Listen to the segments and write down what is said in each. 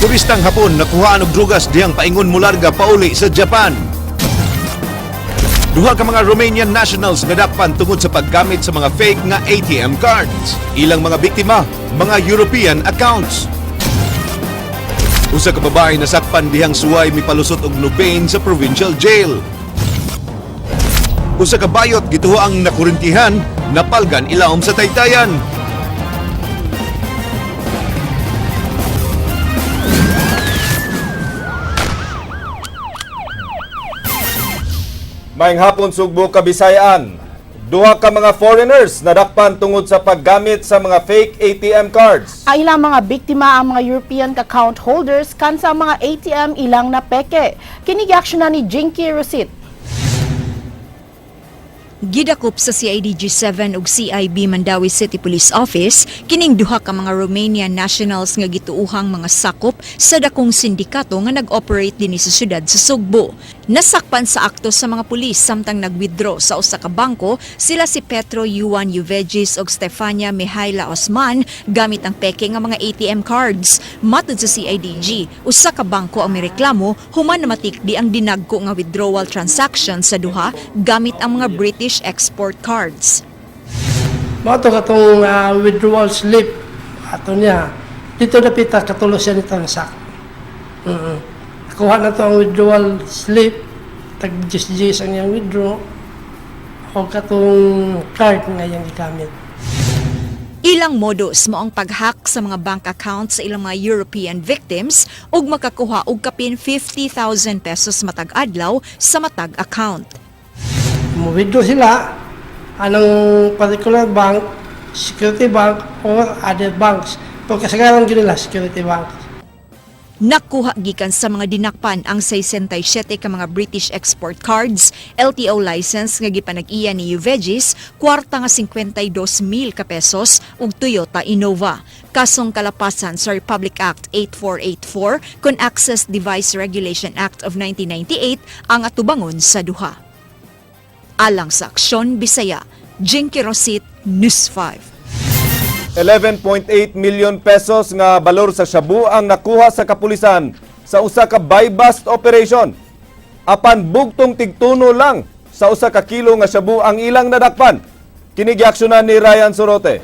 Turistang Hapon nakuhaan og drugas dihang paingon mularga pauli sa Japan. Duha ka mga Romanian nationals nadakpan tungod sa paggamit sa mga fake nga ATM cards. Ilang mga biktima, mga European accounts. Usa ka babae nasakpan dihang suway mipalusot og Nubain sa provincial jail. Usa ka bayot gituho ang nakurintihan, napalgan ilawom sa taytayan. Maayong hapon, Sugbo, Kabisayaan. Duha ka mga foreigners nadakpan tungod sa paggamit sa mga fake ATM cards. Ang ilang mga biktima ang mga European account holders kan sa mga ATM ilang napeke. Kini na ni Jinky Rosit. Gidakop sa CIDG 7 ug CIB Mandaue City Police Office kining duha ka mga Romanian nationals nga gituuhang mga sakop sa dakong sindikato nga nag-operate dinhi sa syudad sa Sugbo. Nasakpan sa akto sa mga pulis samtang nag-withdraw sa usa ka bangko sila si Petro Yuan Juvegis ug Stefania Mihaila Osman gamit ang peke nga mga ATM cards. Matud sa CIDG, usa ka bangko ang mireklamo human namatikdi ang dinagko nga withdrawal transaction sa duha gamit ang mga British export cards. Mao to katong withdrawal slip ato niya. Dito dapita katulo siya ni transact. Kuha na to ang withdrawal slip, tag 10 ang iyang withdraw o katong card nga iyang gigamit. Ilang modus mao ang pag-hack sa mga bank accounts sa ilang mga European victims ug makakuha og kapin 50,000 pesos matag adlaw sa matag account. Mo-withdraw sila anong particular bank, Security Bank or other banks. Pero kasagaran gyud nila Security Bank. Nakuha gikan sa mga dinakpan ang 67 ka mga British export cards, LTO license nga gipanag-iya ni Juvegis, kwarta nga 52,000 ka pesos ug Toyota Innova. Kasong kalapasan sa Republic Act 8484 kon Access Device Regulation Act of 1998 ang atubangon sa duha. Alang sa Aksyon Bisaya, Jinky Rosit, News 5. 11.8 million pesos nga balor sa shabu ang nakuha sa kapulisan sa usa ka buy-bust operation. Apan bugtong tigtuno lang sa usa ka kilo nga shabu ang ilang nadakpan. Kini giaksyonan ni Ryan Sorote.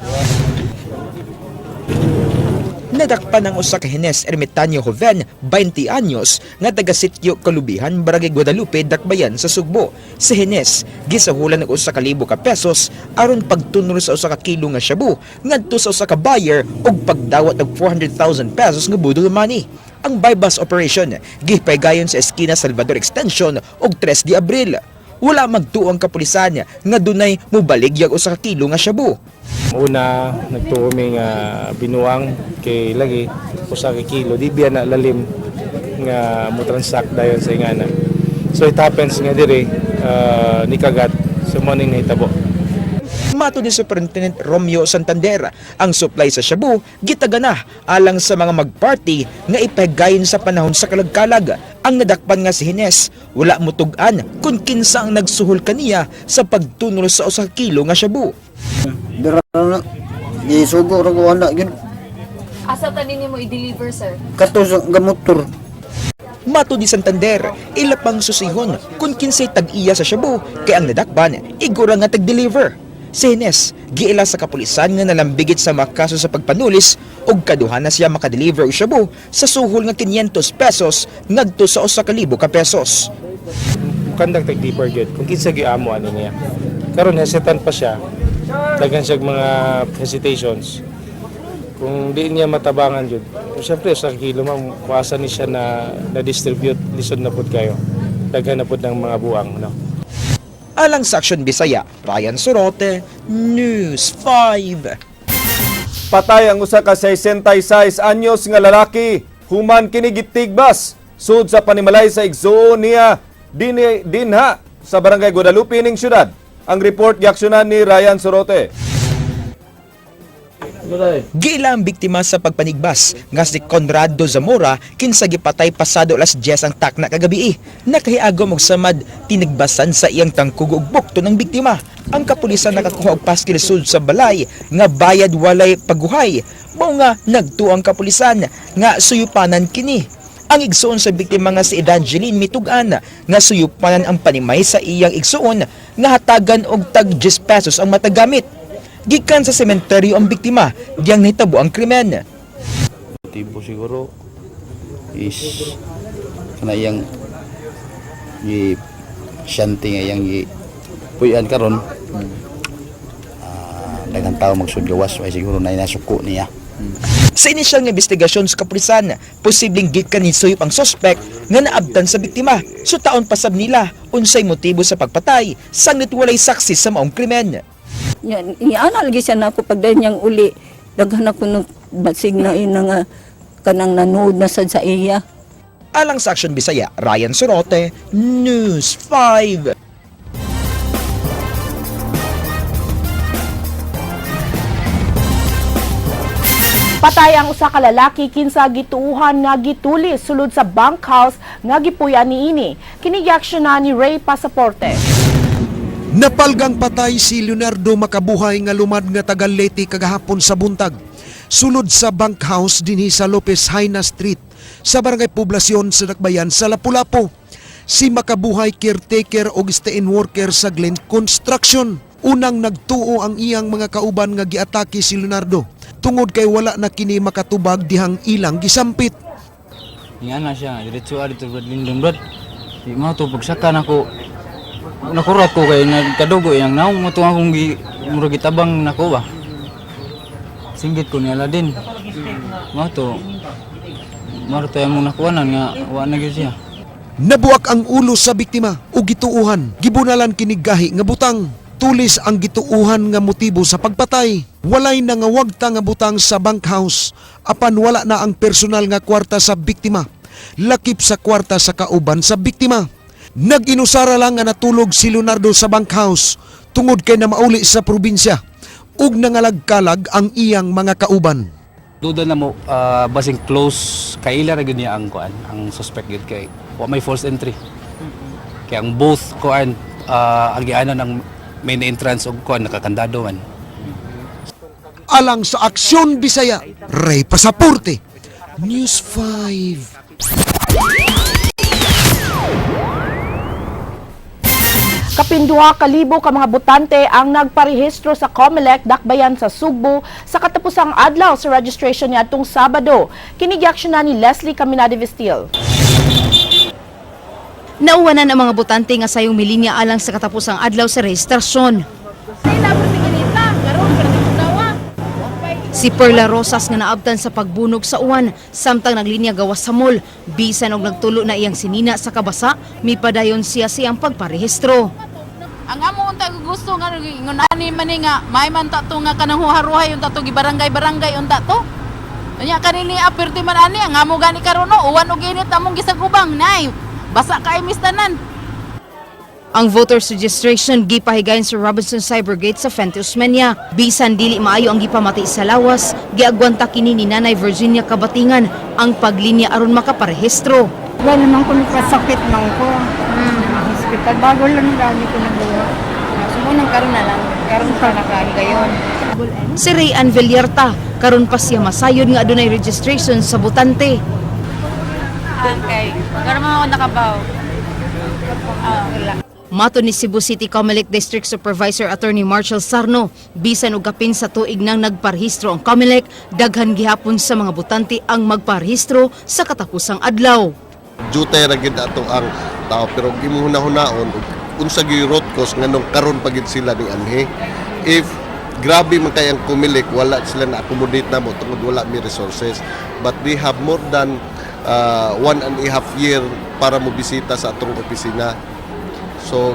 Nadakpan ang usa ka Hines Ermitanyo Joven, 20 anyos, nga taga Sitio Kalubihan, Barangay Guadalupe, Dakbayan sa Sugbo. Si Hines gisahulan og 1,000 ka pesos aron pagtunol sa usa ka kilo nga shabu ngadto sa usa ka buyer ug pagdawat og 400,000 pesos nga budol money. Ang buy-bust operation gipaygayon sa eskina Salvador Extension og 3 de Abril. Wala magtuo ang kapulisan nga dunay mobaligyag usa ka kilo nga shabu. Una, nagtuo mi nga binuang kay lagi usa ka kilo di biya na lalim nga mo transact dayon sa ingana. So it happens nga diri nikagat, so mo ning nahitabo. Mato ni Superintendent Romeo Santander, ang supply sa shabu gitagana alang sa mga magparty nga ipagayon sa panahon sa kalagkalag. Ang nadakpan nga si Hines, wala mutug-an kung kinsa ang nagsuhol kaniya sa pagtunol sa usa ka kilo nga shabu. Dira na. Gisugo ra ko ana gyud. Asa tanin nimo i-deliver, sir? Kato sa gamotor. Mato ni Santander, ila pang susihon kung kinsay tag-iya sa shabu kay ang nadakpan igura nga tag-deliver. Si Hines, giila sa kapulisan nga nalambigit sa mga kaso sa pagpanulis ug kaduha na siya makadeliver og shabu sa suhol nga 500 pesos ngadto sa 1,000 ka pesos. Mukandag tag deeper gyud kung kinsa gyud amo ani niya. Karon hesitant pa siya. Daghan siya mga hesitations. Kung di niya matabangan gyud. Siyempre sa kilo, ma'am, kung asa ni siya na na-distribute, lisod na pud kayo. Daghan na pud ng mga buang, no. Alang sa Aksyon Bisaya, Ryan Sorote, News 5. Patay ang usa ka 66 anyos nga lalaki human kini gitigbas sud sa panimalay sa igsuon niya dinhi dinha sa Barangay Guadalupe ning syudad. Ang report giaksyonan ni Ryan Sorote. Giila ang biktima sa pagpanigbas nga si Conrado Zamora kinsa gipatay pasado alas 10 ang takna kagabi. Nakahiagom og samad tinigbasan sa iyang tangkog ug bukto ng biktima. Ang kapulisan nakakuha og paskil sud sa balay nga bayad walay paguhay. Mao nga nagtuo ang kapulisan nga suyupanan kini. Ang igsuon sa biktima nga si Evangeline mitugan nga suyupanan ang panimay sa iyang igsuon nga hatagan og tag 10 pesos ang matagamit. Gikan sa sementeryo ang biktima, diyang nahitabo ang krimen. Motibo siguro is kana iyang gi shanty nga iyang gi puy-an karon. Daghang tao magsud gawas ay siguro na nasuko niya. Sa inisyal nga investigasyon sa kapulisan, posibleng gikan ni suyop ang sospek nga naabtan sa biktima. So taon pasab nila unsay motibo sa pagpatay, sangnit walay saksi sa maong krimen. Yan, niana lagi siya na ako pagdayon niyang uli. Daghan ako nung basig na ina nga kanang nanood na sad sa iya. Alang sa Action Bisaya, Ryan Sorote, News 5. Patay ang usa ka lalaki kinsa gituuhan nga gitulis sulod sa bunkhouse nga gipuy-an niini. Kini giaksyonan ni Ray Pasaporte. Napalgang patay si Leonardo Makabuhay nga lumad nga taga Leyte kagahapon sa buntag. Sulod sa bunkhouse dinhi sa Lopez Haina Street sa Barangay Poblasyon sa Dakbayan sa Lapu-Lapu. Si Makabuhay caretaker og stay-in worker sa Glen Construction. Unang nagtuo ang iyang mga kauban nga giatake si Leonardo tungod kay wala na kini makatubag dihang ilang gisampit. Nga na siya, diretso adto Brad Lindon Brad. Di mo to pagsaka nako. Nakurat ko kay nagkadugo iyang naong mo to akong gi murag gitabang nako ba. Singgit ko ni Aladin. Mo to maro to among nakuanan nga wa na gyud siya. Nabuak ang ulo sa biktima o gituuhan. Gibunalan kini gahi nga butang. Tulis ang gituuhan nga motibo sa pagpatay. Walay nangawagta nga butang sa bunkhouse. Apan wala na ang personal nga kwarta sa biktima. Lakip sa kwarta sa kauban sa biktima. Nag-inusara lang nga natulog si Leonardo sa bunkhouse tungod kay namauli sa probinsya ug nangalagkalag ang iyang mga kauban. Duda na mo basing close kaila ra gyud niya ang kuan, ang suspect gyud kay wa may false entry. Kay ang both kuan ang gianan ang main entrance og kuan nakakandado man. Alang sa Aksyon Bisaya, Ray Pasaporte, News 5. Kapinduha kalibo ka mga botante ang nagparehistro sa COMELEC Dakbayan sa Sugbo sa katapusang adlaw sa registration niadtong Sabado. Kini giaksyonan ni Leslie Caminade Vestil. Nauwanan ang mga botante nga sayong milinya alang sa katapusang adlaw sa rehistrasyon. Si Perla Rosas nga naabtan sa pagbunog sa uwan samtang naglinya gawas sa mall, bisan og nagtulo na iyang sinina sa kabasa, mipadayon siya siyang pagparehistro. Ang amo unta gusto nga ingon ani man ni nga may man ta to nga kanang huharuhay unta to gibarangay-barangay unta to. Unya kanini aperte man ani ang amo gani karon no uwan og init among gisagubang nay. Basa kay mistanan. Ang voters registration gipahigayon sa Robinson Cybergate sa Fuente Osmeña. Bisan dili maayo ang gipamati sa lawas, giagwanta kini ni Nanay Virginia Kabatingan ang paglinya aron makaparehistro. Wala naman ko nagkasakit man ko. Hospital. Bago lang gani ko nabuha. Sumunang karon na lang. Karon pa nakahigayon. Si Ray Ann Villarta, karon pa siya masayod nga adunay registration sa botante. Okay. Karon man ako nakabaw. Mato ni Cebu City Comelec District Supervisor Attorney Marshall Sarno, bisan og kapin sa tuig nang nagparehistro ang Comelec, daghan gihapon sa mga botante ang magparehistro sa katapusang adlaw. Jutay ra gid ato ang tao pero imong hunahunaon unsa gyud root cause nganong karon pa gid sila ni anhi. If grabe man kay ang Comelec, wala sila na accommodate namo tungod wala mi resources, but they have more than 1.5 year para mo bisita sa atong opisina. So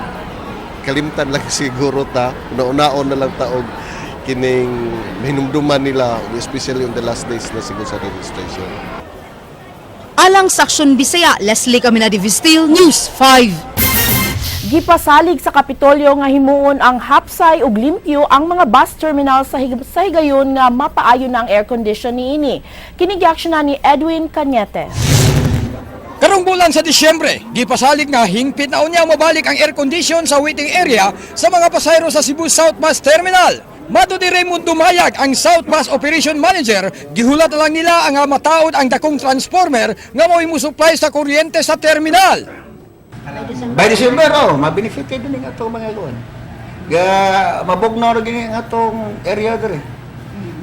kalimtan lang siguro ta, una-unaon na lang ta og kining hinumduman nila, especially on the last days na siguro sa registration. Alang sa Aksyon Bisaya, Leslie Caminade Vistil, News 5. Gipasalig sa Kapitolyo nga himuon ang hapsay ug limpyo ang mga bus terminal sa higayon nga mapaayo na ang air condition niini. Kini giaksyonan ni Edwin Cañete. Karong bulan sa Disyembre, gipasalig nga hingpit na unya mabalik ang air condition sa waiting area sa mga pasahero sa Cebu South Bus Terminal. Matod ni Raymond Dumayag, ang South Bus Operation Manager, gihulat na lang nila ang mataod ang dakong transformer nga mao'y musupply sa kuryente sa terminal. By December, oh, ma-benefit kayo din atong mga kuan. Ga mabugnaw ra gini ang atong area diri.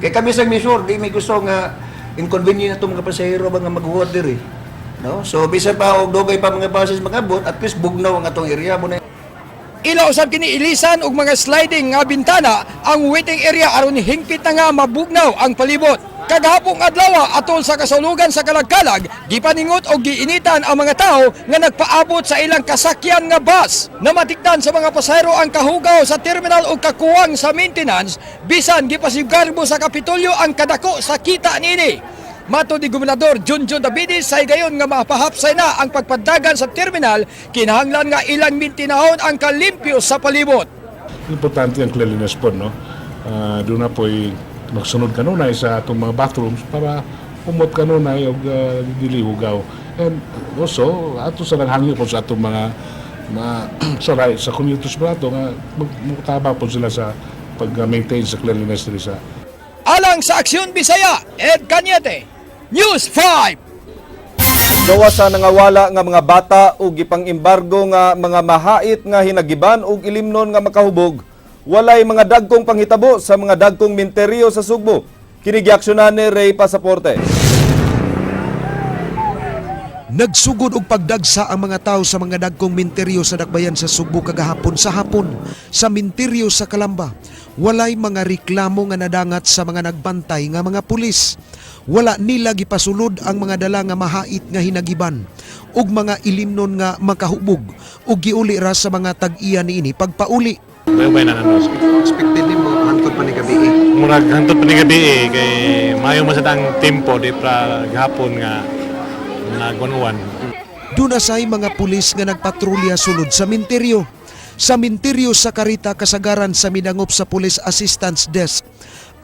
Kay kami sa misure, di mi gusto nga inconvenient atong mga pasahero ba nga maghuwat diri. No? So bisan pa og dugay pa mga buses magabot, at least bugnaw ang atong area mo na. Ila usab kini ilisan og mga sliding nga bintana ang waiting area aron hingpit na nga mabugnaw ang palibot. Kagahapong adlaw, atol sa kasulugan sa Kalagkalag, gipaningot og giinitan ang mga tao nga nagpaabot sa ilang kasakyan nga bus. Namatikdan sa mga pasahero ang kahugaw sa terminal og kakuwang sa maintenance, bisan gipasigarbo sa Kapitolyo ang kadako sa kita niini. Matod ni Gobernador Junjun Davides, sa higayon nga mapahapsay na ang pagpadagan sa terminal, kinahanglan nga ilang mintinahon ang kalimpyo sa palibot. Importante ang cleanliness po, no? Doon na po'y magsunod kanunay sa atong mga bathrooms para umot kanunay og dili hugaw. And also, ato sa naghangyo po sa atong mga sa communities po nato nga magtabang po sila sa pag-maintain sa cleanliness diri sa Alang sa Aksyon Bisaya, Ed Cañete, News 5! Gawa sa nangawala nga mga bata ug gipang-embargo nga mga mahait nga hinagiban ug ilimnon nga makahubog, walay mga dagkong panghitabo sa mga dagkong minteryo sa Sugbo. Kini giaksyonan ni Ray Pasaporte. Nagsugod og pagdagsa ang mga tao sa mga dagkong minteryo sa dakbayan sa Sugbo kagahapon sa hapon. Sa minteryo sa Kalamba, walay mga reklamo nga nadangat sa mga nagbantay nga mga pulis. Wala nila gipasulod ang mga dala nga mahait nga hinagiban ug mga ilimnon nga makahubog ug giuli ra sa mga tag-iya niini pagpauli. Bayo na nanos. Expected nimo hangtod pa ni gabi eh? Murag hangtod pa ni gabi eh, kay maayo man sad ang tempo di pra gahapon nga nagwan. Duna say mga pulis nga nagpatrolya sulod sa minteryo. Sa minteryo sa Carita, kasagaran sa midangop sa Police Assistance Desk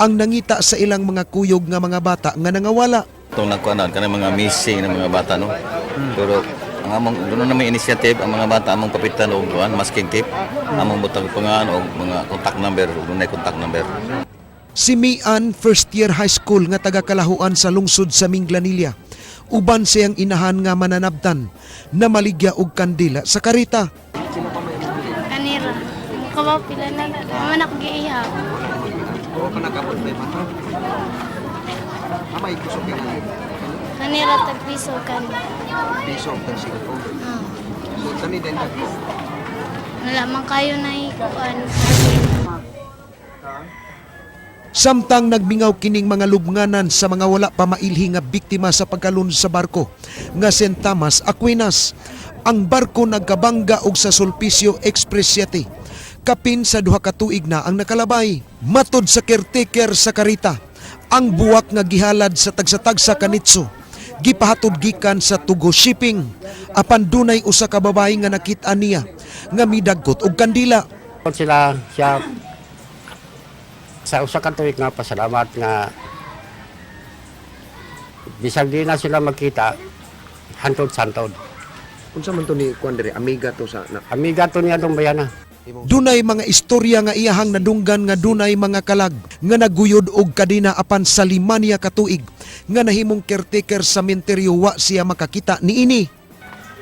ang nangita sa ilang mga kuyog nga mga bata nga nangawala. Itong nagkuanan kanang mga missing ng mga bata, no. Pero ang among doon na may initiative ang mga bata, among kapitan og kuan, masking tape, among butang pangalan og mga contact number, ug dunay contact number. Si Mian, first year high school nga taga Kalahuan sa lungsod sa Minglanilla. Uban siyang inahan nga mananabtan na maligya og kandila sa karita. Kanira. Kabaw pila na. Mama na giihaw. Oo ka nakabot may mata. Amay kusog ka na. Kanira tag piso kan. Piso tag singko. So kani din dagko. Wala man kayo na ikuan. Samtang nagmingaw kining mga lubnganan sa mga wala pa mailhi nga biktima sa pagkalun sa barko nga St. Thomas Aquinas. Ang barko nagkabangga og sa Sulpicio Express 7. Kapin sa 2 ka tuig na ang nakalabay. Matod sa caretaker sa Carita, ang buwak nga gihalad sa tagsa-tagsa kanitso gipahatod gikan sa Tugo Shipping. Apan dunay usa ka babae nga nakit-an niya nga midagkot og kandila. Sila siya sa usa ka tuig nga pasalamat nga bisag di na sila magkita hantod santod. Unsa man to ni kuan diri, amiga to sa na? Amiga to niya tong bayana. Dunay mga istorya nga iyahang nadunggan nga dunay mga kalag nga naguyod og kadena, apan sa 5 niya katuig nga nahimong caretaker sa minteryo, wa siya makakita niini.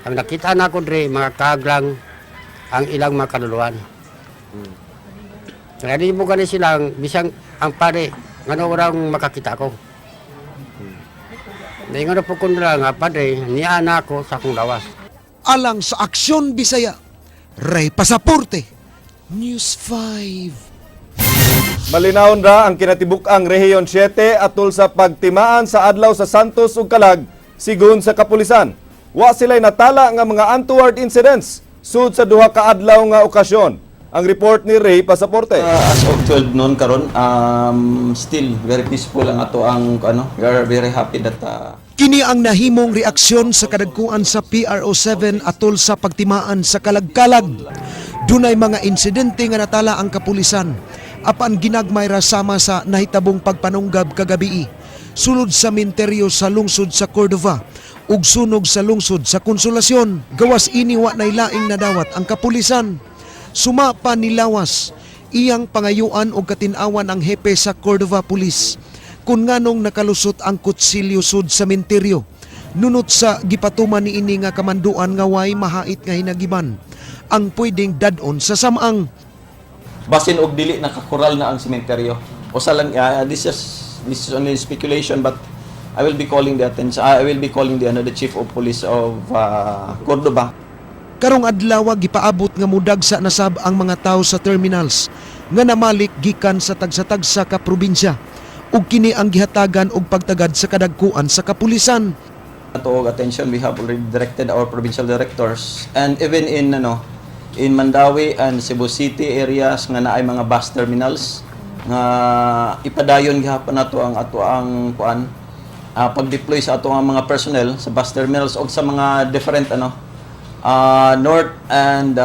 Ang nakita na ko dre, mga kaglang ang ilang mga kaluluwan. Kaya di mo gani silang bisang ang pare ngano orang makakita ko. Naingon na po ko nila nga padre niya na ako sa akong lawas. Alang sa Aksyon Bisaya, Ray Pasaporte, News 5. Malinawon ra ang kinatibuk-ang Rehiyon 7 atol sa pagtimaan sa adlaw sa Santos ug Kalag, sigon sa kapulisan. Wa sila'y natala nga mga untoward incidents sud sa 2 ka adlaw nga okasyon. Ang report ni Ray Pasaporte. As of 12 noon karon, still very peaceful ang ato ang ano, we are very happy that Kini ang nahimong reaksyon sa kadagkuan sa PRO7 atol sa pagtimaan sa Kalagkalag. Dunay mga insidente nga natala ang kapulisan apan ginagmay ra sama sa nahitabong pagpanunggab kagabii. Sulod sa minteryo sa lungsod sa Cordova ug sunog sa lungsod sa Konsolasyon. Gawas ini wa nay laing nadawat ang kapulisan. Sumapa ni Lawas iyang pangayuan og katin-awan ang hepe sa Cordova Police kung nganong nakalusot ang kutsilyo sud sa menteryo. Nunot sa gipatuman niini nga kamanduan nga way mahait nga hinagiban ang pwedeng dad-on sa samang. Basin og dili nakakural na ang sementeryo. Usa lang, this is only speculation, but I will be calling the attention, I will be calling the ano, the chief of police of Cordoba. Karong adlaw gipaabot nga mudagsa na sab ang mga tawo sa terminals nga namalik gikan sa tagsa-tagsa ka probinsya ug kini ang gihatagan og pagtagad sa kadagkuan sa kapulisan. Ato og attention, we have already directed our provincial directors and even in ano, in Mandaue and Cebu City areas nga naay mga bus terminals nga ipadayon gihapon nato ang ato ang kuan, pag-deploy sa ato ang mga personnel sa bus terminals og sa mga different ano, north and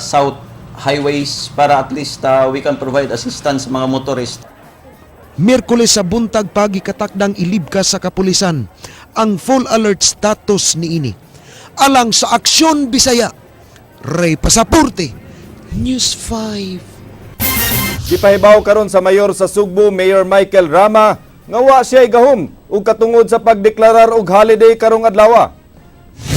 south highways para at least we can provide assistance sa mga motorists. Miyerkules sa buntag pa gikatakdang ilibka sa kapulisan ang full alert status niini. Alang sa Aksyon Bisaya, Ray Pasaporte, News 5. Gipahibaw karon sa mayor sa Sugbo, Mayor Michael Rama, nga wa siya gahom ug katungod sa pagdeklarar og holiday karong adlaw.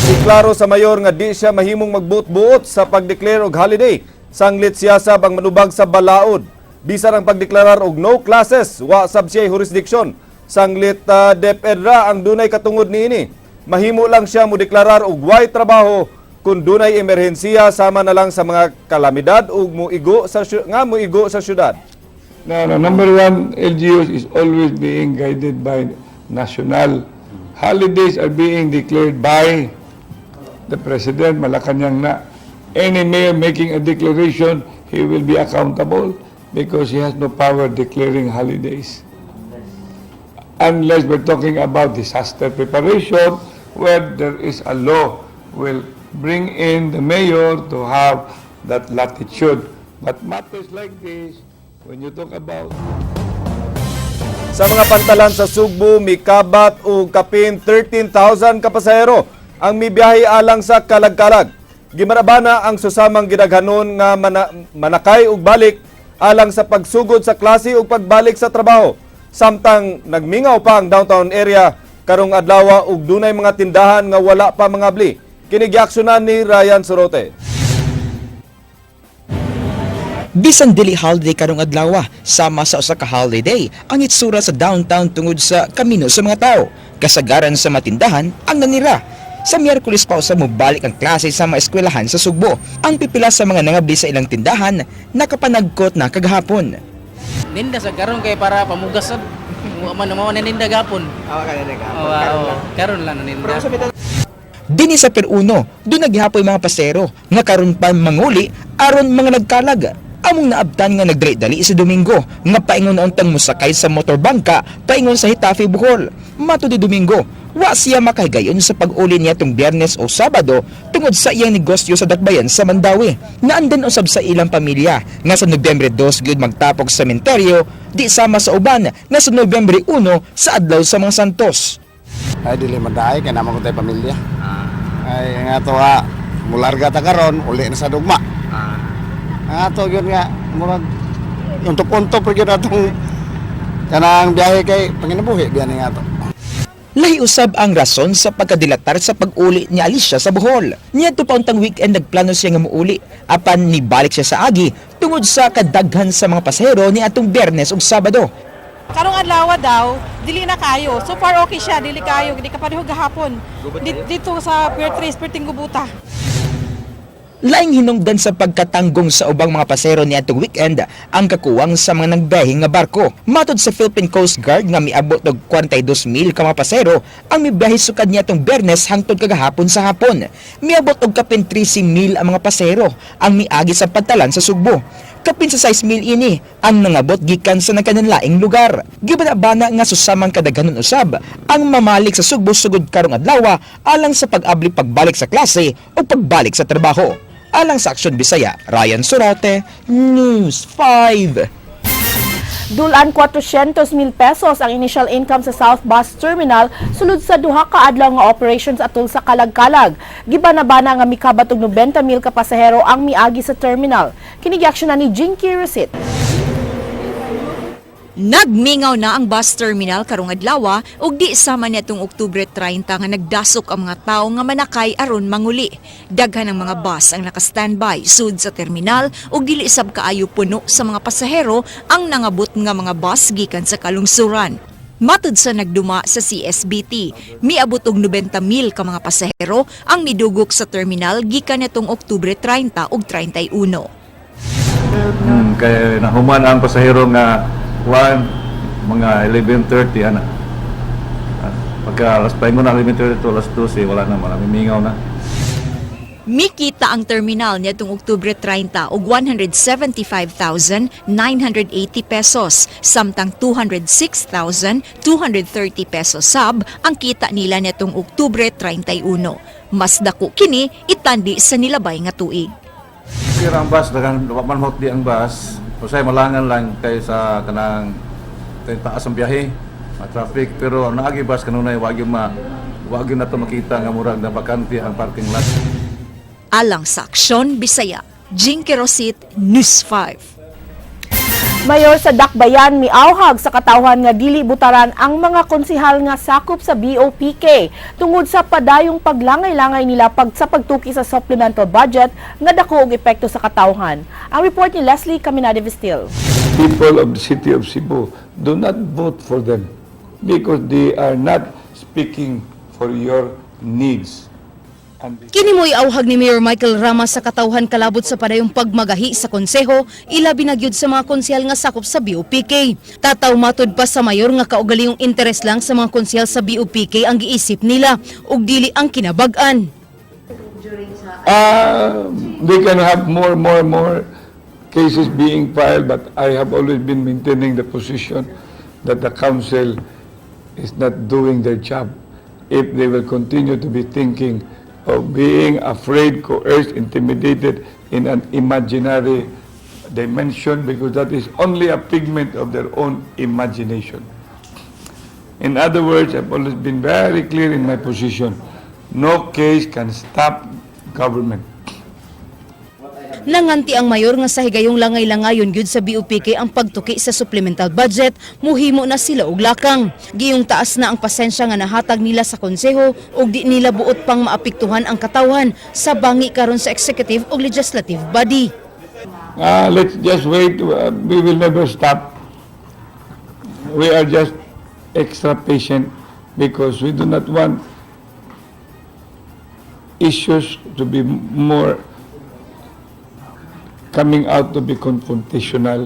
Iklaro sa mayor nga di siya mahimong magbuot-buot sa pagdeclare og holiday. Sanglit siya sab ang manubag sa balaod. Bisan ang pagdeklarar og no classes, wa sab siya jurisdiction. Sanglit DepEd ra ang dunay katungod niini. Mahimo lang siya modeklarar og way trabaho kung dunay emerhensiya sama na lang sa mga kalamidad ug muigo sa nga muigo sa syudad. No, number one, LGUs is always being guided by national. Holidays are being declared by the President, Malacanang na. Any mayor making a declaration, he will be accountable because he has no power declaring holidays. Unless we're talking about disaster preparation, where there is a law will bring in the mayor to have that latitude. But matters like this, when you talk about Sa mga pantalan sa Sugbo, mikabat og kapin 13,000 ka pasahero ang mibiyahe alang sa Kalagkalag. Gimarabana ang susamang gidaghanon nga manakay og balik alang sa pagsugod sa klase ug pagbalik sa trabaho. Samtang nagmingaw pa ang downtown area karong adlaw ug dunay mga tindahan nga wala pa mga bli. Kini giaksyonan ni Ryan Sorote. Bisan dili holiday karong adlaw, sama sa usa ka holiday ang itsura sa downtown tungod sa kamino sa mga tao. Kasagaran sa matindahan ang nanira. Sa Miyerkules pa usab mobalik ang klase sa mga eskwelahan sa Sugbo. Ang pipila sa mga nangabli sa ilang tindahan nakapanagkot na kagahapon. Ninda sa karon kay para pamugas sad. Wa man mao na ninda gapon. Awa ka na Oh, karon lang. Karon lang naninda. Dini sa Pier 1, doon naghihapoy mga pasero nga karon pa manguli aron mga nagkalag. Among naabtan nga nagdali-dali si Domingo nga paingon na untang mosakay sa motorbangka paingon sa Getafe, Bohol. Matud ni Domingo, wa siya makahigayon sa pag-uli niya tong Biyernes o Sabado tungod sa iyang negosyo sa Dakbayan sa Mandaue. Naandan usab sa ilang pamilya nga sa Nobyembre 2 gyud magtapok sa sementeryo, di sama sa uban nga sa Nobyembre 1 sa adlaw sa mga Santos. Ay, dili man daay kay naman ko tayo pamilya. Ay nga to ha, mularga ta karon, uli na sa dugma. Nga to gyud nga murag untop-untop ra gyud atong kanang biyahe kay panginabuhi biya ni nga to. Lahi usab ang rason sa pagkadilatar sa pag-uli ni Alicia sa Bohol. Niadto pa untang weekend nagplano siya nga muuli apan nibalik siya sa agi tungod sa kadaghan sa mga pasahero ni atong Biyernes ug Sabado. Karong adlaw daw, dili na kayo. So far okay siya, dili kayo, di ka pareho gahapon. Dito sa Pier 3, perting gubuta. Laing hinungdan sa pagkatanggong sa ubang mga pasahero niadtong weekend ang kakuwang sa mga nagbiyahe nga barko. Matod sa Philippine Coast Guard nga miabot og 42,000 ka mga pasahero ang mibiyahe sukad niadtong Biyernes hangtod kagahapon sa hapon. Miabot og kapin 13,000 ang mga pasahero ang miagi sa pantalan sa Sugbo. Kapin sa 6,000 ini ang nangabot gikan sa nagkananlaing lugar. Gibana-bana nga susamang kadaghanon usab ang mamalik sa Sugbo sugod karong adlaw alang sa pag-abli pagbalik sa klase o pagbalik sa trabaho. Alang sa Aksyon Bisaya, Ryan Surate, News 5. Dulan 400 mil pesos ang initial income sa South Bus Terminal sulod sa duha ka adlaw nga operations atol sa Kalagkalag. Gibana-bana nga mikabat og 90 mil ka pasahero ang miagi sa terminal. Kini giaksyonan ni Jinky Rosit. Nagmingaw na ang bus terminal karong adlaw ug di sama niadtong Oktubre 30 nga nagdasok ang mga tawo nga manakay aron manguli. Daghan ang mga bus ang naka-standby sud sa terminal ug dili sab kaayo puno sa mga pasahero ang nangabot nga mga bus gikan sa kalungsuran. Matud sa nagduma sa CSBT, miabot og 90 mil ka mga pasahero ang midugok sa terminal gikan nitong Oktubre 30 ug 31. Kay nahuman ang pasahero nga 1 mga 11:30 ana. Pagka alas paingon na 11:30 to alas 12, wala na, marami mingaw na. Mikita ang terminal niadtong Oktubre 30 og 175,980 pesos samtang 206,230 pesos sab ang kita nila niadtong Oktubre 31. Mas dako kini itandi sa nilabay nga tuig. Pero ang bus, daghan man di ang bus. Usay malangan lang kay sa kanang kay taas ang biyahe, ma traffic, pero ang naagi bus kanunay wa gyud nato makita nga murag na bakante ang parking lot. Alang sa Aksyon Bisaya, Jinky Rosit, News 5. Mayor sa Dakbayan miawhag sa katawhan nga dili butaran ang mga konsehal nga sakop sa BOPK tungod sa padayong paglangay-langay nila sa pagtuki sa supplemental budget nga dako og epekto sa katawhan. Ang report ni Leslie Caminade Vestil. People of the city of Cebu, do not vote for them because they are not speaking for your needs. And Kini mo'y auhag ni Mayor Michael Rama sa katawhan kalabot sa padayong pagmagahi sa konseho, ilabi na gyud sa mga konsehal nga sakop sa BOPK. Tataw matud pa sa mayor nga kaugalingong interes lang sa mga konsehal sa BOPK ang giisip nila ug dili ang kinabag-an. They can have more, more, more cases being filed, but I have always been maintaining the position that the council is not doing their job if they will continue to be thinking of being afraid, coerced, intimidated in an imaginary dimension, because that is only a pigment of their own imagination. In other words, I've always been very clear in my position. No case can stop government. Nanganti ang mayor nga sa higayong langay-langayon gyud sa BOPK ang pagtuki sa supplemental budget, muhimo na sila og lakang. Giyong taas na ang pasensya nga nahatag nila sa konseho ug di nila buot pang maapektuhan ang katawhan sa bangi karon sa executive ug legislative body. Let's just wait. We will never stop. We are just extra patient because we do not want issues to be more coming out to be confrontational,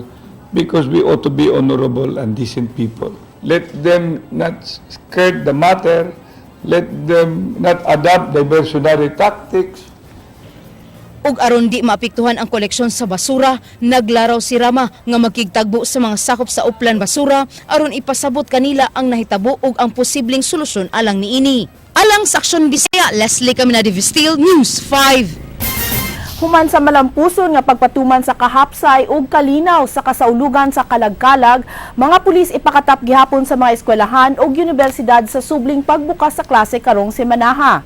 because we ought to be honorable and decent people. Let them not skirt the matter. Let them not adopt diversionary tactics. Ug aron di maapektuhan ang koleksyon sa basura, naglaraw si Rama nga magkigtagbo sa mga sakop sa Oplan Basura aron ipasabot kanila ang nahitabo ug ang posibleng solusyon alang niini. Alang sa Aksyon Bisaya, Leslie Caminade Vestil, News 5. Human sa malampuson nga pagpatuman sa kahapsay ug kalinaw sa kasaulugan sa Kalagkalag, mga pulis ipakatap gihapon sa mga eskwelahan ug universidad sa subling pagbukas sa klase karong semanaha.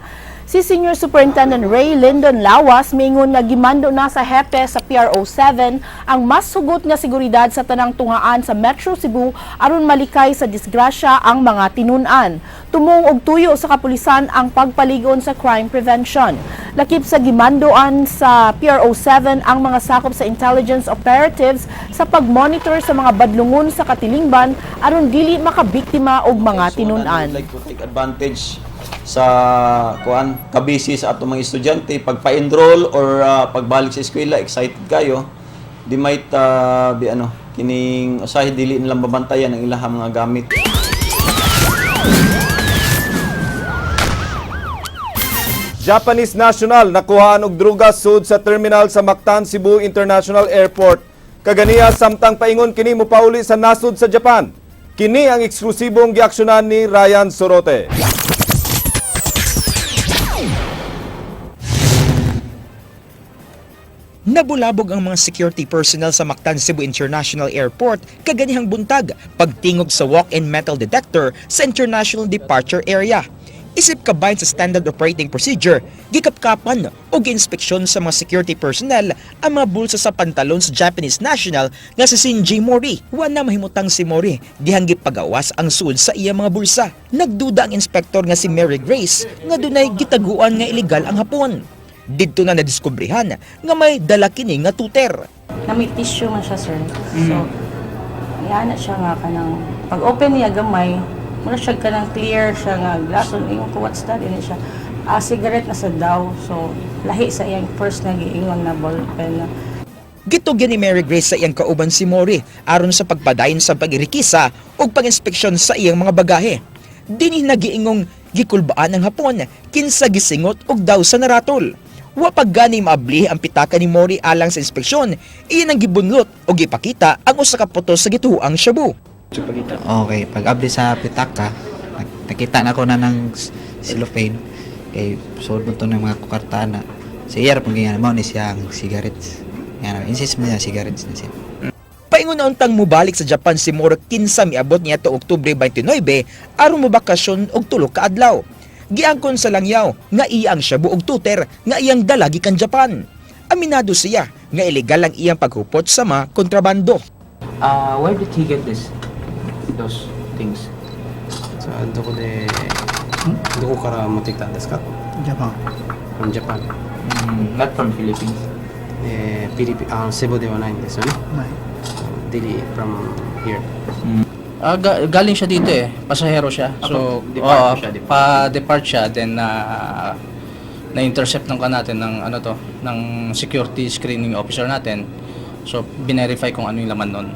Si Senior Superintendent Ray Lyndon Lawas miingon nga gimando na sa hepe sa PRO 7 ang mas hugot nga seguridad sa tanang tungaan sa Metro Cebu aron malikay sa disgrasya ang mga tinun-an. Tumong og tuyo sa kapulisan ang pagpaligon sa crime prevention. Lakip sa gimandoan sa PRO 7 ang mga sakop sa intelligence operatives sa pagmonitor sa mga badlungon sa katilingban aron dili makabiktima og mga So, tinun-an. I would like to take advantage Sa kuan, kabisi sa atong mga estudyante pag pa-enroll or pagbalik sa eskwela, excited kayo. Di might be ano kining usahay dili nilang babantayan ang ilahang mga gamit. Japanese national nakuhaan og druga sud sa terminal sa Mactan Cebu International Airport. Kaganiya samtang paingon kini mopauli sa nasod sa Japan. Kini ang eksklusibong giaksyonan ni Ryan Sorote. Nabulabog ang mga security personnel sa Mactan Cebu International Airport kaganihang buntag pagtingog sa walk-in metal detector sa International Departure Area. Isip kabayan sa standard operating procedure, gikapkapan o giinspeksyon sa mga security personnel ang mga bulsa sa pantalon sa Japanese national nga si Shinji Mori. Wa na mahimutang si Mori, dihang gipagawas ang sud sa iya mga bulsa. Nagduda ang inspektor nga si Mary Grace nga dunay gitaguan nga ilegal ang Hapon. Didto na nadiskubrihan nga may dala kini nga tuter. Na may tissue man siya, sir. So, yana siya nga kanang pag open niya gamay, mura siya kanang clear siya nga glass. So, ingon ko, "What's that?" Ini siya. Ah, cigarette na sa daw. So, lahi sa iyang first nga giingon na ballpen na. Gitugyan ni Mary Grace sa iyang kauban si Mori aron sa pagpadayon sa pagirikisa ug paginspeksyon sa iyang mga bagahe. Dinhi nagiingong gikulbaan ang Hapon kinsa gisingot og daw sa naratol. Wa pa gani maabli ang pitaka ni Mori alang sa inspeksyon, iyan ang gibunlot og gipakita ang usa ka puto sa gituoang shabu. Okay, pag abli sa pitaka, nakita na ko na ng cellophane kay suod mo to ng mga kukarta na. Sa iya ra pong ganyan mo ni siya ang cigarettes. Yan, insist mo niya cigarettes na siya. Paingon na untang mobalik sa Japan si Moro kinsa miabot niya to Oktubre 29 aron mobakasyon og 3 ka adlaw. Giangkon sa langyaw nga iya ang shabu og tuter nga iyang dala gikan Japan. Aminado siya nga ilegal ang iyang paghupot sa mga kontrabando. Where did he get this? Those things? さあどこでどこから持ってきたんですか？ Japan. From Japan. Not from Philippines. えー、フィリピンあセブではないんですよね。ない。 Dili from here. Ah, galing siya dito eh. Pasahero siya. So, depart oo, siya, depart. Pa-depart siya, then na-intercept ng ka natin ng ano to, ng security screening officer natin. So, binerify kung ano yung laman nun.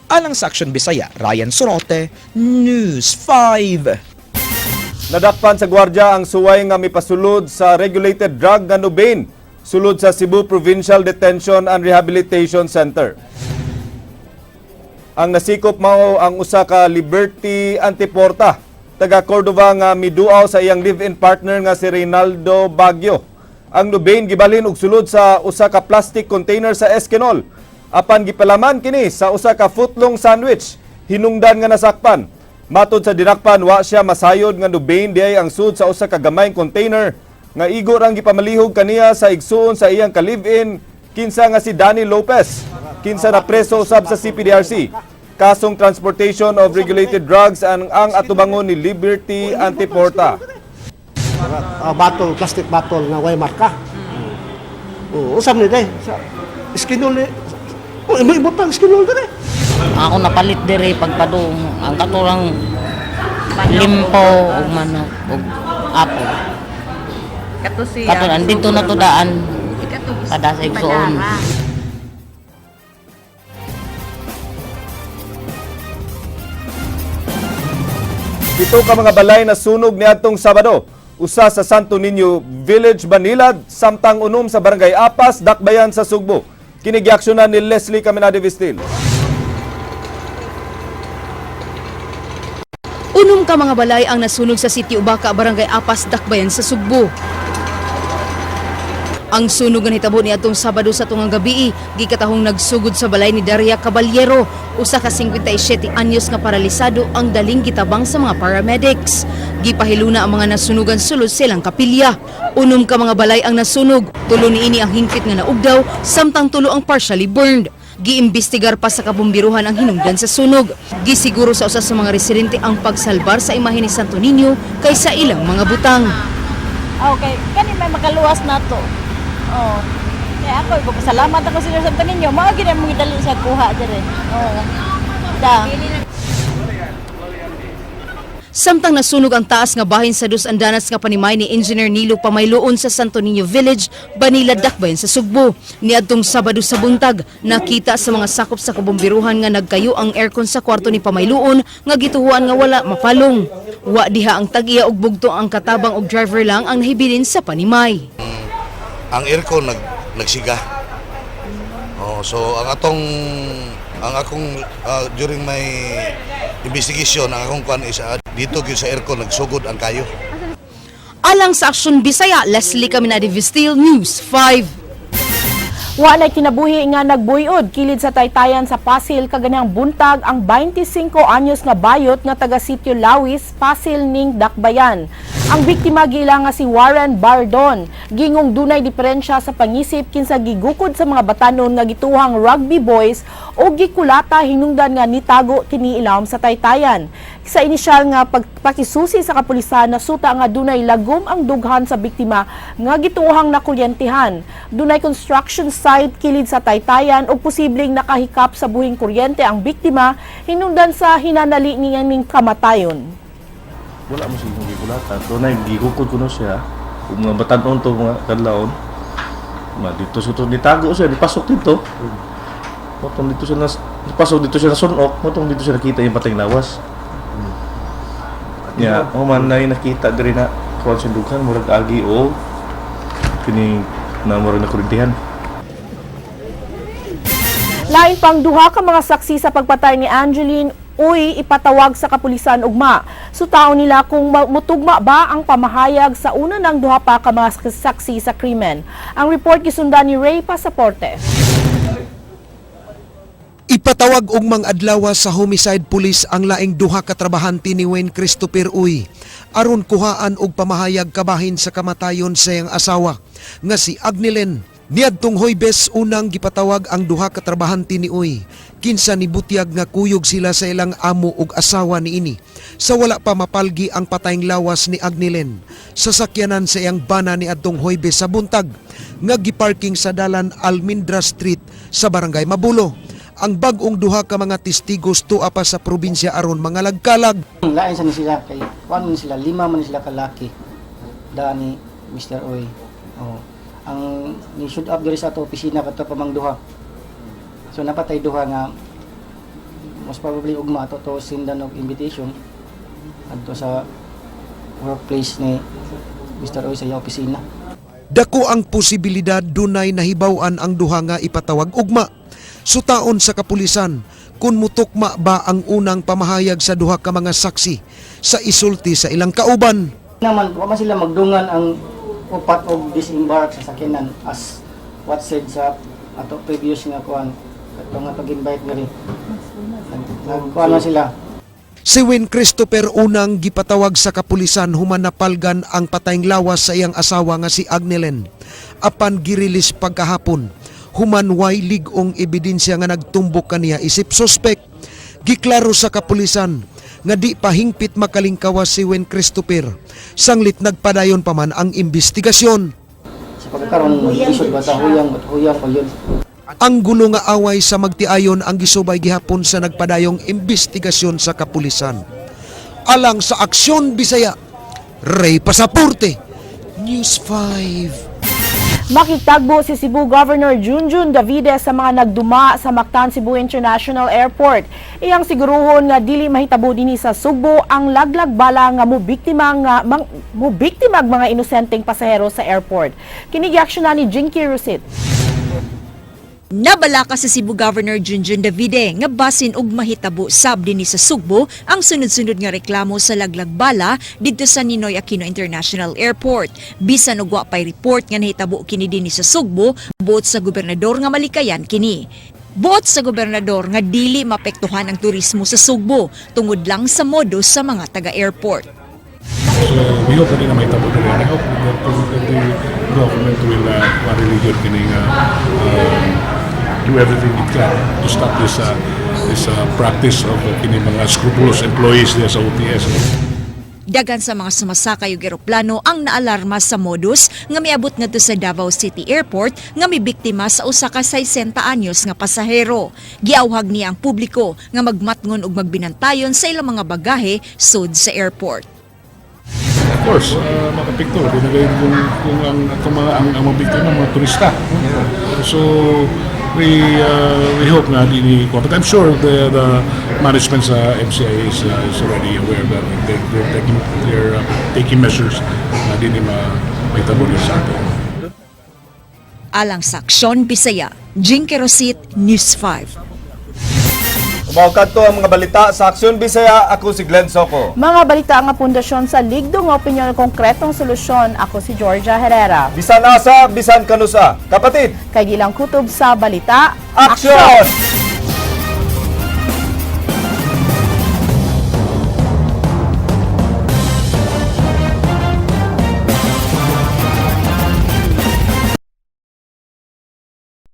Alang sa Action Bisaya, Ryan Sorote, News 5. Nadakpan sa gwardiya ang suway nga mipasulod sa regulated drug nga Nubain sulod sa Cebu Provincial Detention and Rehabilitation Center. Ang nasikop mao ang usa ka Liberty Antiporta taga Cordova nga miduaw sa iyang live-in partner nga si Reynaldo Baguio. Ang Nubain gibalhin og sulod sa usa ka plastic container sa Eskinol. Apan gipalaman kini sa usa ka footlong sandwich hinungdan nga nasakpan. Matod sa dinakpan, wa siya masayod nga Nubain diay ang sud sa usa ka gamayng container nga igo rang gipamalihog kaniya sa igsuon sa iyang ka-live-in kinsa nga si Danny Lopez, kinsa na preso usab sa CPDRC. Kasong transportation of regulated drugs ang atubangon ni Liberty Antiporta. Bottle, plastic bottle nga way marka. Oh, usab ni day. Sa Eskinol ni. Oh, imo ibutang Eskinol dire. Ako napalit dire pagpadung ang katurang limpo ug manok ug apple. Kato siya. Kato andito na to daan kada sa igsoon. 7 ka mga balay na sunog niadtong Sabado. Usa sa Santo Niño Village, Banilad, samtang 6 sa Barangay Apas, Dakbayan sa Sugbo. Kini giaksyonan ni Leslie Caminade Vistil. 6 ka mga balay ang nasunog sa Sitio Ubaka, Barangay Apas, Dakbayan sa Sugbo. Ang sunog nga nahitabo niadtong Sabado sa tungang gabi, gikatahong nagsugod sa balay ni Daria Caballero, usa ka 57 anyos nga paralisado ang daling gitabang sa mga paramedics. Gipahiluna ang mga nasunugan sulod silang kapilya. 6 ka mga balay ang nasunog, 3 niini ang hingpit nga naugdaw, samtang 3 ang partially burned. Giimbestigar pa sa kabumbiruhan ang hinungdan sa sunog. Gisiguro sa usa sa mga residente ang pagsalbar sa imahe ni Santo Niño kaysa ilang mga butang. Okay, kani may makaluwas na to. Oh. Kaya ako, ipapasalamat ako sa Santo Niño. Mao gid ang dali sa kuha dire. Oh. Da. Samtang nasunog ang taas nga bahin sa Dos Andanas nga panimay ni Engineer Nilo Pamayloon sa Santo Niño Village, Banilad, Dakbayan sa Sugbo. Niadtong Sabado sa buntag, nakita sa mga sakop sa kabombiruhan nga nagkayo ang aircon sa kwarto ni Pamayloon nga gituhuan nga wala mapalong. Wa diha ang tag-iya og bugto, ang katabang og driver lang ang nahibilin sa panimay. Ang aircon nagsiga. Oh, so ang atong ang akong during my investigation, ang akong kwan is dito gyud sa aircon nagsugod ang kayo. Alang sa Aksyon Bisaya, Leslie Caminade Vistil, News 5. Wa na kinabuhi nga nagbuyod kilid sa taytayan sa Pasil kaganang buntag ang 25 anyos nga bayot nga taga Sitio Lawis, Pasil ning Dakbayan. Ang biktima giila nga si Warren Bardon. Gingong dunay diferensya sa pangisip kinsa gigukod sa mga batanon nga gituhang rugby boys o gikulata hinungdan nga nitago kini ilawom sa taytayan. Sa inisyal nga pagpakisusi sa kapulisan, nasuta nga dunay lagom ang dughan sa biktima nga gituohang nakuryentihan. Dunay construction site kilid sa taytayan ug posibleng nakahikap sa buhing kuryente ang biktima hinungdan sa hinanali niya ning kamatayon. Wala mo siya gikulata. So na gihukod ko no siya. Ug mga batanon to mga kadlawon. Ma dito sa to nitago siya, nipasok dito. Motong dito siya nas nipasok dito siya nasunok, motong dito siya nakita yung patay lawas. Ya, o man na nakita diri na kuan sa dughan, murag agi o kini na murag nakurintihan. Lain pang duha ka mga saksi sa pagpatay ni Angeline Uy ipatawag sa kapulisan ugma. Sutaon nila kung mutugma ba ang pamahayag sa una ng duha pa ka mga saksi sa krimen. Ang report gisundan ni Ray Pasaporte. Ipatawag ugmang adlaw sa homicide police ang laing duha ka trabahante ni Wayne Christopher Uy aron kuhaan og pamahayag kabahin sa kamatayon sa iyang asawa nga si Agnilen. Niadtong Huybes unang gipatawag ang duha ka trabahante ni Uy kinsa nibutyag nga kuyog sila sa ilang amo ug asawa niini sa wala pa mapalgi ang patayng lawas ni Agnilen sa sakyanan sa iyang bana niadtong Huybes sa buntag nga giparking sa dalan Almindra Street sa Barangay Mabulo. Ang bag-ong duha ka mga testigos tua pa sa probinsya aron mangalagkalag. Lain sa ni sila kay kuan man sila, lima man sila kalaki da ni Mr. Oy. Oh. Ang ni shoot up diri sa ato opisina kato pa mang duha. So napatay duha nga most probably ugma ato to sendan og invitation adto sa workplace ni Mr. Oy sa iya opisina. Dako ang posibilidad dunay nahibaw-an ang duha nga ipatawag ugma. Sutaon sa kapulisan kung mutukma ba ang unang pamahayag sa duha ka mga saksi sa isulti sa ilang kauban. Naman wa man sila magdungan ang upat og disembark sa sakyanan as what said sa ato previous nga kuan kato nga pag-invite diri. Nagkuan man sila. Si Wayne Christopher unang gipatawag sa kapulisan human napalgan ang patayng lawas sa iyang asawa nga si Agnelen. Apan girilis pagkahapon, human way lig-ong ebidensya nga nagtumbok kaniya isip suspek. Giklaro sa kapulisan nga di pa hingpit makalingkawas si Wayne Christopher. Sanglit nagpadayon pa man ang investigasyon. Sa pagkakaroon isod ba sa huyang huyang pa yun. Ang gulo nga away sa magtiayon ang gisubay gihapon sa nagpadayong investigasyon sa kapulisan. Alang sa Aksyon Bisaya, Ray Pasaporte, News 5. Makitagbo si Cebu Governor Junjun Davide sa mga nagduma sa Mactan Cebu International Airport. Iyang siguruhon nga dili mahitabo dinhi sa Sugbo ang laglag bala nga mubiktima ang mga inosenteng pasahero sa airport. Kini giaksyonan ni Jinky Rusit. Nabalaka sa Cebu Governor Junjun Davide nga basin og mahitabo sab dinhi sa Sugbo ang sunod-sunod nga reklamo sa laglag bala didto sa Ninoy Aquino International Airport. Bisan og wa pay report nga nahitabo kini dinhi sa Sugbo, buot sa gobernador nga malikayan kini. Buot sa gobernador nga dili mapektuhan ang turismo sa Sugbo tungod lang sa modus sa mga taga-airport. So we hope na di na mahitabo diri and I hope that the government will really good kining do everything it can to stop this practice of kini mga scrupulous employees diya sa OTS. No? Daghan sa mga sumasakay og eroplano ang naalarma sa modus nga miabot ngadto sa Davao City Airport nga mibiktima sa usa ka 60 anyos nga pasahero. Giawhag niya ang publiko nga magmatngon og magbinantayon sa ilang mga bagahe sud sa airport. Of course, makapikto. Di na gayon kung ang atong mga ang mga biktima, mga turista. So we hope nga di ni, but I'm sure the management sa MCIA is already aware that they're taking measures na di ni mahitabo din sa atin. Alang sa Aksyon Bisaya, Jinky Rosit, News 5. Mao kadto ang mga balita sa Aksyon Bisaya. Ako si Glenn Soco. Mga balita nga pundasyon sa ligdong opinyon, konkretong solusyon. Ako si Georgia Herrera. Bisan asa, bisan kanusa. Kapatid, Kay gilang kutob sa balita. Aksyon!